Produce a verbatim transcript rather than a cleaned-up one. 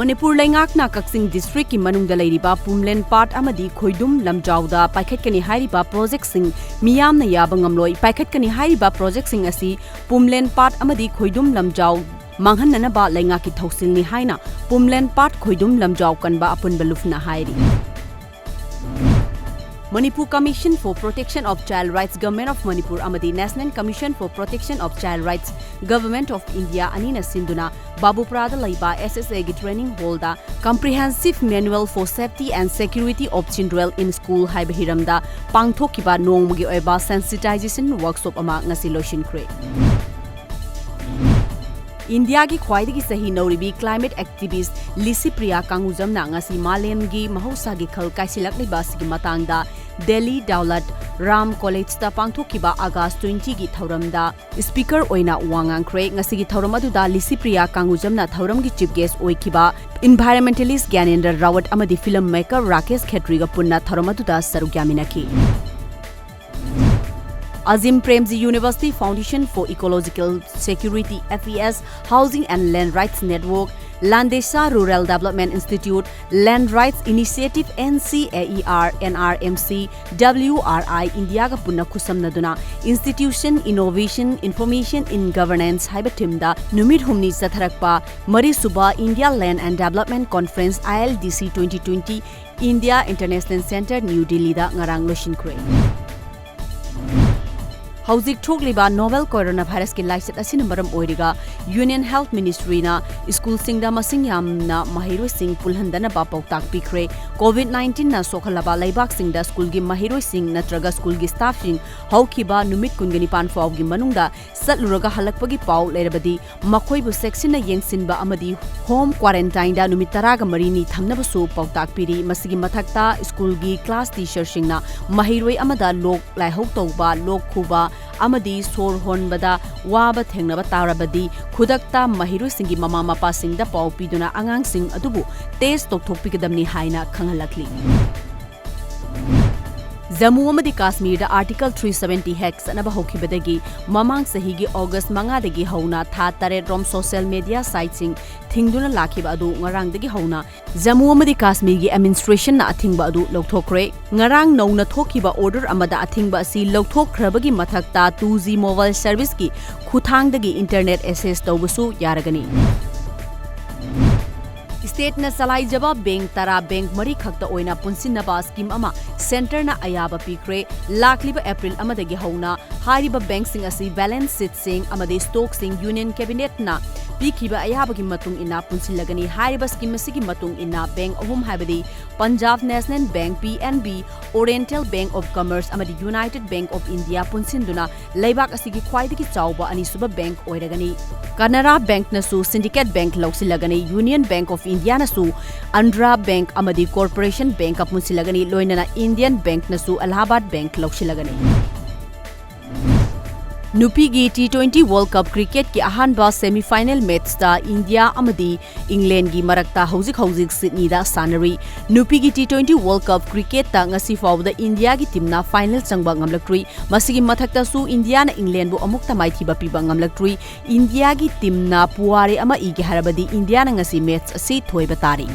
ꯃꯅꯤꯄꯨꯔ ꯂꯩꯉꯥꯛꯅ ꯀꯛꯆꯤꯡ districtꯀꯤ ꯃꯅꯨꯡꯗ ꯂꯩꯔꯤꯕ ꯄꯨꯝꯂꯦꯟ ꯄꯥꯠ ꯑꯃꯗꯤ ꯈꯣꯏꯗꯨꯝ ꯂꯝꯖꯥꯎꯗ ꯄꯥꯏꯈꯠꯀꯅꯤ ꯍꯥꯏꯔꯤꯕ projectꯁꯤꯡ ꯃꯤꯌꯥꯝꯅ ꯌꯥꯕ ꯉꯝꯂꯣꯏ꯫ ꯄꯥꯏꯈꯠꯀꯅꯤ ꯍꯥꯏꯔꯤꯕ projectꯁꯤꯡ ꯑꯁꯤ ꯄꯨꯝꯂꯦꯟ ꯄꯥꯠ ꯑꯃꯗꯤ ꯈꯣꯏꯗꯨꯝ ꯂꯝꯖꯥꯎ ꯃꯥꯡꯍꯟꯅꯅꯕ ꯂꯩꯉꯥꯛꯀꯤ ꯊꯧꯁꯤꯜꯅꯤ ꯍꯥꯏꯅ ꯄꯨꯝꯂꯦꯟ ꯄꯥꯠ ꯈꯣꯏꯗꯨꯝ ꯂꯝꯖꯥꯎ ꯀꯟꯕ ꯑꯄꯨꯟꯕ ꯂꯨꯞꯅ ꯍꯥꯏꯔꯤ꯫ Manipur Commission for Protection of Child Rights, Government of Manipur ꯑꯃꯗꯤ National Commission for Protection of Child Rights, Government of India ꯑꯅꯤꯅ ꯁꯤꯟꯗꯨꯅ ꯕꯥꯕꯨꯄꯨꯔꯥꯗ ꯂꯩꯕ S S Aꯒꯤ training hallꯗ Comprehensive Manual for Safety and Security of Children in School ꯍꯥꯏꯕ ꯍꯤꯔꯝꯗ ꯄꯥꯡꯊꯣꯛꯈꯤꯕ ꯅꯣꯡꯃꯒꯤ ꯑꯣꯏꯕ sensitization workshop ꯑꯃ ꯉꯁꯤ ꯂꯣꯏꯁꯤꯟꯈ꯭ꯔꯦ꯫ ꯏꯟꯗꯤꯌꯥꯒꯤ ꯈ꯭ꯋꯥꯏꯗꯒꯤ ꯆꯍꯤ ꯅꯧꯔꯤꯕꯤ climate activist ꯂꯤꯁꯤꯄ꯭ꯔꯤꯌꯥ ꯀꯥꯡꯒꯨꯖꯝꯅ ꯉꯁꯤ ꯃꯥꯂꯦꯝꯒꯤ ꯃꯍꯧꯁꯥꯒꯤ ꯈꯜ ꯀꯥꯏꯁꯤꯜꯂꯛꯂꯤꯕ ꯑꯁꯤꯒꯤ ꯃꯇꯥꯡꯗ ꯗꯦꯜꯂꯤ ꯗꯧꯂꯠ ꯔꯥꯝ ꯀꯣꯂꯦꯖꯇ ꯄꯥꯡꯊꯣꯛꯈꯤꯕ August twentyꯒꯤ ꯊꯧꯔꯝꯗ speaker ꯑꯣꯏꯅ ꯋꯥ ꯉꯥꯡꯈ꯭ꯔꯦ꯫ ꯉꯁꯤꯒꯤ ꯊꯧꯔꯝ ꯑꯗꯨꯗ ꯂꯤꯁꯤꯄ꯭ꯔꯤꯌꯥ ꯀꯥꯡꯒꯨꯖꯝꯅ ꯊꯧꯔꯝꯒꯤ chief guest ꯑꯣꯏꯈꯤꯕ environmentalist ꯒ꯭ꯌꯥꯅꯦꯟꯗ꯭ꯔ ꯔꯥꯋꯠ ꯑꯃꯗꯤ film maker ꯔꯥꯀꯦꯁ ꯈꯦꯇ꯭ꯔꯤꯒ ꯄꯨꯟꯅ ꯊꯧꯔꯝ ꯑꯗꯨꯗ ꯁꯔꯨꯛ ꯌꯥꯃꯤꯟꯅꯈꯤ꯫ Azim Premji University Foundation for Ecological Security, F E S, Housing and Land Rights Network, Landesa Rural Development Institute, Land Rights Initiative, N C A E R, N R M C, W R I, ꯏꯟꯗꯤꯌꯥꯒ ꯄꯨꯟꯅ ꯈꯨꯠꯁꯝꯅꯗꯨꯅ Institution Innovation Information in Governance ꯍꯥꯏꯕ themeꯗ ꯅꯨꯃꯤꯠ ꯍꯨꯝꯅꯤ ꯆꯠꯊꯔꯛꯄ ꯃꯔꯤꯁꯨꯕ India Land and Development Conference, I L D C twenty twenty, India International Centre, New Delhiꯗ ꯉꯔꯥꯡ ꯂꯣꯏꯁꯤꯟꯈ꯭ꯔꯦ꯫ ꯍꯧꯖꯤꯛ ꯊꯣꯛꯂꯤꯕ novel coronavirusꯀꯤ ꯂꯥꯏꯆꯠ ꯑꯁꯤꯅ ꯃꯔꯝ ꯑꯣꯏꯔꯒ Union Health Ministryꯅ schoolꯁꯤꯡꯗ ꯃꯁꯤꯡ ꯌꯥꯝꯅ ꯃꯍꯩꯔꯣꯏꯁꯤꯡ ꯄꯨꯜꯍꯟꯗꯅꯕ ꯄꯥꯎꯇꯥꯛ ꯄꯤꯈ꯭ꯔꯦ꯫ COVID nineteenꯅ ꯁꯣꯛꯍꯜꯂꯕ ꯂꯩꯕꯥꯛꯁꯤꯡꯗ schoolꯒꯤ ꯃꯍꯩꯔꯣꯏꯁꯤꯡ ꯅꯠꯇ꯭ꯔꯒ schoolꯒꯤ staffꯁꯤꯡ ꯍꯧꯈꯤꯕ ꯅꯨꯃꯤꯠ ꯀꯨꯟꯒ ꯅꯤꯄꯥꯟ ꯐꯥꯎꯒꯤ ꯃꯅꯨꯡꯗ ꯆꯠꯂꯨꯔꯒ ꯍꯜꯂꯛꯄꯒꯤ ꯄꯥꯎ ꯂꯩꯔꯕꯗꯤ ꯃꯈꯣꯏꯕꯨ ꯆꯦꯛꯁꯤꯟꯅ ꯌꯦꯡꯁꯤꯟꯕ ꯑꯃꯗꯤ home quarantineꯗ ꯅꯨꯃꯤꯠ ꯇꯔꯥꯒ ꯃꯔꯤꯅꯤ ꯊꯝꯅꯕꯁꯨ ꯄꯥꯎꯇꯥꯛ ꯄꯤꯔꯤ꯫ ꯃꯁꯤꯒꯤ ꯃꯊꯛꯇ schoolꯒꯤ class teacherꯁꯤꯡꯅ ꯃꯍꯩꯔꯣꯏ ꯑꯃꯗ ꯂꯣꯛ ꯂꯥꯏꯍꯧ ꯇꯧꯕ, ꯂꯣꯛ ꯈꯨꯕ ꯑꯃꯗꯤ ꯁꯣꯔ ꯍꯣꯟꯕꯗ ꯋꯥꯕ ꯊꯦꯡꯅꯕ ꯇꯥꯔꯕꯗꯤ ꯈꯨꯗꯛꯇ ꯃꯍꯩꯔꯣꯏꯁꯤꯡꯒꯤ ꯃꯃꯥ ꯃꯄꯥꯁꯤꯡꯗ ꯄꯥꯎ ꯄꯤꯗꯨꯅ ꯑꯉꯥꯡꯁꯤꯡ ꯑꯗꯨꯕꯨ test ꯇꯧꯊꯣꯛꯄꯤꯒꯗꯕꯅꯤ ꯍꯥꯏꯅ ꯈꯪꯍꯜꯂꯛꯂꯤ꯫ ꯖꯝꯃꯨ ꯑꯃꯗꯤ ꯀꯥꯁꯃꯤꯔꯗ Article three seventy hack ꯆꯠꯅꯕ ꯍꯧꯈꯤꯕꯗꯒꯤ ꯃꯃꯥꯡ ꯆꯍꯤꯒꯤ August ꯃꯉꯥꯗꯒꯤ ꯍꯧꯅ ꯊꯥ ꯇꯔꯦꯠ ꯔꯣꯝ social media site ꯁꯤꯡ ꯊꯤꯡꯗꯨꯅ ꯂꯥꯛꯈꯤꯕ ꯑꯗꯨ ꯉꯔꯥꯡꯗꯒꯤ ꯍꯧꯅ ꯖꯝꯃꯨ ꯑꯃꯗꯤ ꯀꯥꯁꯃꯤꯔꯒꯤ administration ꯅ ꯑꯊꯤꯡꯕ ꯑꯗꯨ ꯂꯧꯊꯣꯛꯈ꯭ꯔꯦ꯫ ꯉꯔꯥꯡ ꯅꯧꯅ ꯊꯣꯛꯈꯤꯕ order ꯑꯃꯗ ꯑꯊꯤꯡꯕ ꯑꯁꯤ ꯂꯧꯊꯣꯛꯈ꯭ꯔꯕꯒꯤ ꯃꯊꯛꯇ two G mobile service ꯀꯤ ꯈꯨꯠꯊꯥꯡꯗꯒꯤ internet access ꯇꯧꯕꯁꯨ ꯌꯥꯔꯒꯅꯤ꯫ State ꯅ ꯆꯂꯥꯏꯖꯕ bank ꯇꯔꯥ bank ꯃꯔꯤ ꯈꯛꯇ ꯑꯣꯏꯅ ꯄꯨꯟꯁꯤꯟꯅꯕ scheme ꯑꯃ centre ꯅ ꯑꯌꯥꯕ ꯄꯤꯈ꯭ꯔꯦ꯫ ꯂꯥꯛꯂꯤꯕ April ꯑꯃꯗꯒꯤ ꯍꯧꯅ ꯍꯥꯏꯔꯤꯕ bank ꯁꯤꯡ ꯑꯁꯤ balance sheet ꯁꯤꯡ ꯑꯃꯗꯤ stock ꯁꯤꯡ Union Cabinet ꯅ ꯄꯤꯈꯤꯕ ꯑꯌꯥꯕꯒꯤ ꯃꯇꯨꯡ ꯏꯟꯅ ꯄꯨꯟꯁꯤꯜꯂꯒꯅꯤ꯫ ꯍꯥꯏꯔꯤꯕ scheme ꯑꯁꯤꯒꯤ ꯃꯇꯨꯡ ꯏꯟꯅ bank ꯑꯍꯨꯝ ꯍꯥꯏꯕꯗꯤ Punjab National Bank, P N B, Oriental Bank of Commerce ꯑꯃꯗꯤ United Bank of India ꯄꯨꯟꯁꯤꯟꯗꯨꯅ ꯂꯩꯕꯥꯛ ꯑꯁꯤꯒꯤ ꯈ꯭ꯋꯥꯏꯗꯒꯤ ꯆꯥꯎꯕ ꯑꯅꯤꯁꯨꯕ bank ꯑꯣꯏꯔꯒꯅꯤ꯫ Canara Bank ꯅꯁꯨ syndicate bank ꯂꯧꯁꯤꯜꯂꯒꯅꯤ꯫ Union Bank of India ꯅꯁꯨ Andhra Bank ꯑꯃꯗꯤ Corporation Bank ꯀ ꯄꯨꯟꯁꯤꯜꯂꯒꯅꯤ, ꯂꯣꯏꯅꯅ Indian Bank ꯅꯁꯨ Allahabad Bank ꯂꯧꯁꯤꯜꯂꯒꯅꯤ꯫ ꯅꯨꯄꯤꯒꯤ T twenty World Cup cricket ꯀꯤ ꯑꯍꯥꯟꯕ semi final match ꯇ India ꯑꯃꯗꯤ England ꯒꯤ ꯃꯔꯛꯇ ꯍꯧꯖꯤꯛ ꯍꯧꯖꯤꯛ Sydney ꯗ ꯁꯥꯟꯅꯔꯤ꯫ ꯅꯨꯄꯤꯒꯤ T twenty World Cup cricket ꯇ ꯉꯁꯤ ꯐꯥꯎꯕꯗ India ꯒꯤ team ꯅ final ꯆꯪꯕ ꯉꯝꯂꯛꯇ꯭ꯔꯤ꯫ ꯃꯁꯤꯒꯤ ꯃꯊꯛꯇꯁꯨ India ꯅ England ꯕꯨ ꯑꯃꯨꯛꯇ ꯃꯥꯏꯊꯤꯕ ꯄꯤꯕ ꯉꯝꯂꯛꯇ꯭ꯔꯤ꯫ India ꯒꯤ team ꯅ ꯄꯨꯋꯥꯔꯤ ꯑꯃ ꯏꯒꯦ ꯍꯥꯏꯔꯕꯗꯤ India ꯅ ꯉꯁꯤ match ꯑꯁꯤ ꯊꯣꯏꯕ ꯇꯥꯔꯤ꯫